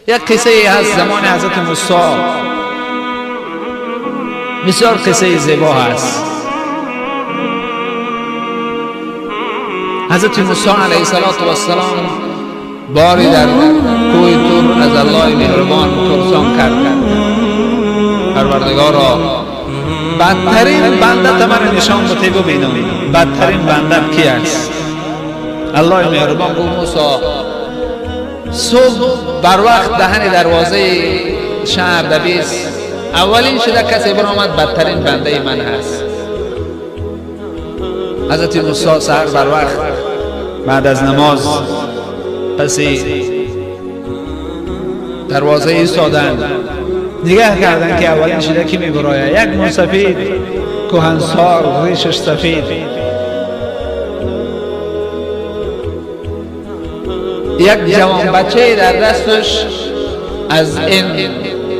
یک قصه هست زمان حضرت موسی، بسیار قصه زیبا هست. حضرت موسی علیه السلام باری در کوه تور از الله مهربان پرسان کرد، پروردگارا بدترین بنده من نشان بده ببینم، بدترین بنده کی است؟ الله مهربان گفت موسی صبح بر وقت دهن دروازه شهر دبیس اولین شده کسی برآمد بدترین بنده من هست. حضرت موسی سحر بر وقت بعد از نماز پسی دروازه ایستادند، نگاه کردند که اولین شده کی میبراید. یک موسفید کهنسال ریشش سفید، یک جوان بچه در دستش از این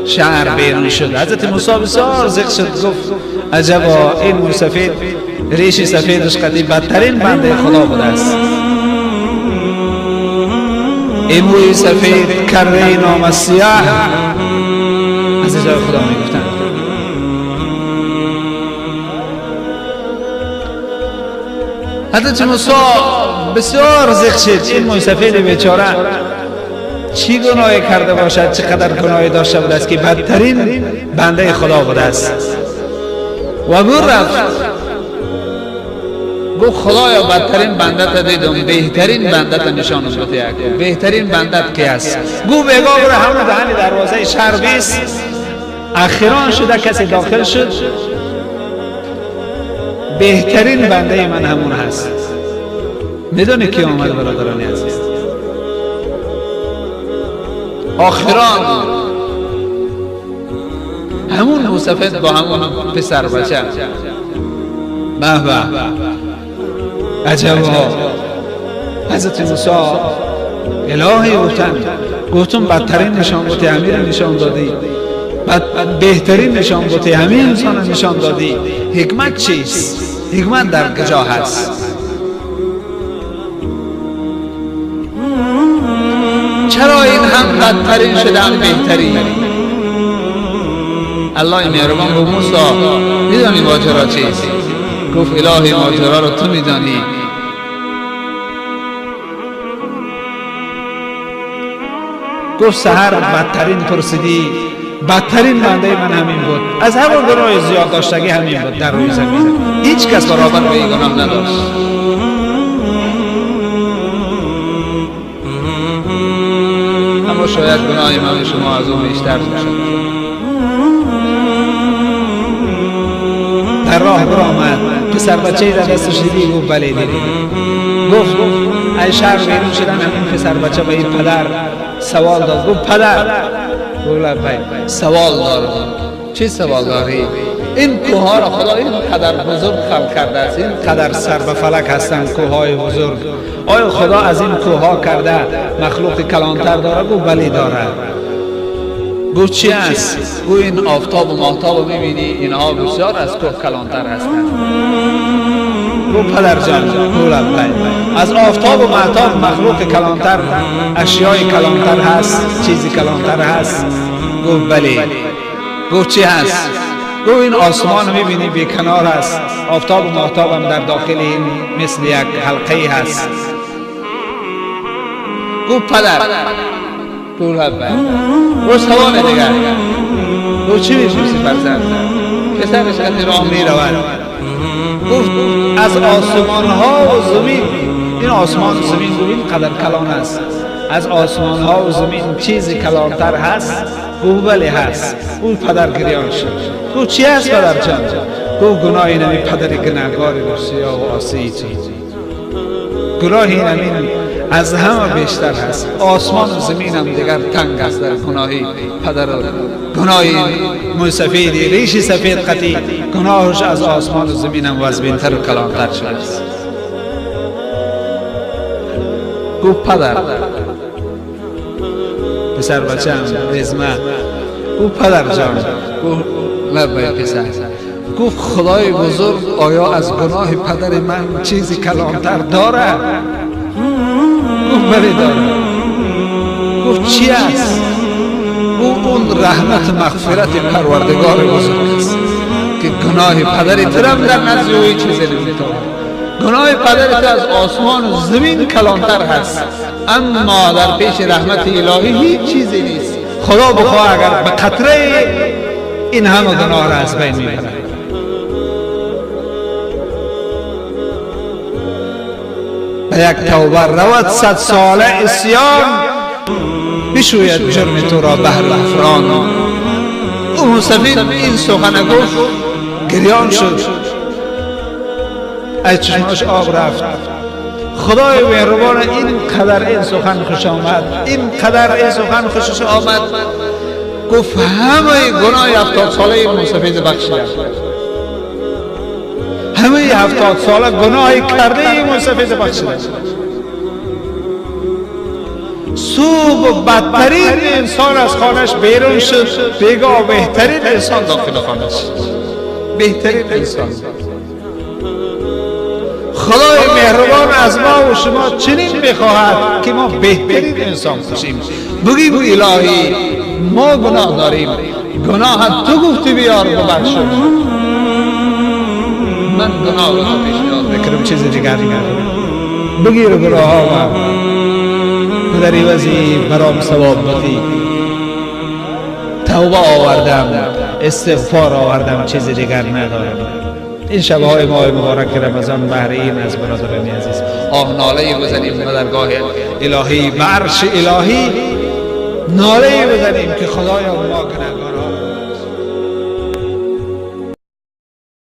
شهر بیرون شد. حضرت موسی بسیار ذق شد، گفت عجبا این موسفید ریش سفیدش قدیم بدترین بنده خدا بوده است. این موی سفید کره نام سیاه، عزیزای خدا میگفتند. حضرت موسی بسیار ذق شد، این موی سفید بیچاره چی گناهی کرده باشد، چقدر گناهی داشته بوده است که بدترین بنده خدا بوده است. و بر رفت گفت خدایا بدترین بنده تا دیدم، بهترین بنده تا نشانم بده، بهترین بنده کی است؟ گو بگا برو همون دهن دروازه شهر بیست، اخیران شده کسی داخل شد، بهترین بنده من همون هست. میدونی کی آمد برادران عزیز؟ آخران همون موسفید با همون پسر بچه. به به عجبا. حضرت موسی الهی گفتن، گفتم بدترین نشان بوده امیر نشان دادی، بهترین نشان بوده همین انسان نشان دادی. حکمت چیست؟ حکمت در کجا هست؟ چرا این هم بدترین شده هم بهترین؟ الله مهربان گفت موسی میدانی ماجرا چیست؟ گفت الهی ماجرا رو تو میدانی. گفت سحر بدترین پرسیدی، بدترین بنده من همین بود، از همون گناه زیاد داشتگی همین بود در روی زمین، هیچ کس برابر به این گناه نداشت. اما شاید گناه من شما از اون بیشتر باشد. در راه برآمد پسر بچه در دستش دیدی؟ گفت بله دیدی. گفت ای شهر بیرون شدن همین پسر بچه به این پدر سوال داد. گفت پدر، گفت سوال دارم. چی سوال داری؟ این کوه را خدا این قدر بزرگ خلق کرده است، این قدر سر به فلک هستند کوههای بزرگ، آیا خدا از این کوه کرده مخلوق کلانتر داره؟ گفت بله داره. گفت چی است؟ گفت این آفتاب و ماهتاب میبینی، اینها بسیار از کوه کلانتر هستند. گفت پدر جان، از آفتاب و ماهتاب مخلوق کلانتر، اشیای کلانتر هست، چیزی کلانتر هست؟ گفت بله. گفت چی هست؟ گفت این آسمان میبینی بی کنار است، آفتاب و ماهتاب هم در داخل این مثل یک حلقه هست. گفت پدر، گفت سوال دیگر. گفت چی میپرسی فرزند؟ پسرش از راه میرود. گفت از آسمان ها و زمین، این آسمان و زمین این قدر کلان است، از آسمان ها و زمین چیزی کلانتر هست؟ گفت بله هست. اون پدر گریان شد. گفت چی هست پدر جان؟ گفت گناه این همین پدر گناهکار سیاه و عاصی تو، گناه این همین از همه بیشتر هست، آسمان و زمین هم دیگر تنگ است در گناهی پدر. گناه موسفیدی ریش سفید قطی، گناهش از آسمان و زمین هم وزبینتر و کلانتر شده است. گفت پدر، پسر بچه هم رزمه. گفت پدر جان. گفت لبای پسر. گفت خدای بزرگ آیا از گناه پدر من چیزی کلانتر داره؟ گفت بله داره. گفت چی است؟ همون رحمت مغفرت پروردگار بزرگ است که گناه پدر ترم در نزد او چیزی نمیتواند. گناه پدرت از آسمان و زمین کلانتر هست، اما در پیش رحمت الهی هیچ چیزی نیست. خدا بخواه اگر به قطره این همه گناه را از بین میبرد. به یک توبه رود 100 ساله عصیان، بشوید جرم تو را بهر غفران. او سفید این سخن گفت، گریان شد، از چشماش آب رفت. خدای مهربان این قدر این سخن خوش آمد، این قدر این سخن خوشش آمد، گفت همه گناه 70 ساله موسفید بخشیدم، همه 70 ساله گناه کرده موسفید بخشیدم. صبح بدترین انسان از خانهش بیرون شد، بیگاه بهترین انسان داخل خانه شد، بهترین انسان. خدای مهربان از ما و شما چنین میخواهد که ما بهترین انسان باشیم. بگیم الهی ما گناه داریم، گناه تو گفتی بیار ببخش، من گناه را پیشنهاد میکنم، چیز دیگر ندارم. بگیر گناه ها و در عوضی برام ثواب بدی. توبه آوردم، استغفار آوردم، چیز دیگر ندارم. این شبهای ماه مبارک رمضان بهر این از برادران عزیز آه ناله بزنیم به درگاه الهی، به عرش الهی ناله بزنیم که خدایا ما گناهگاریم.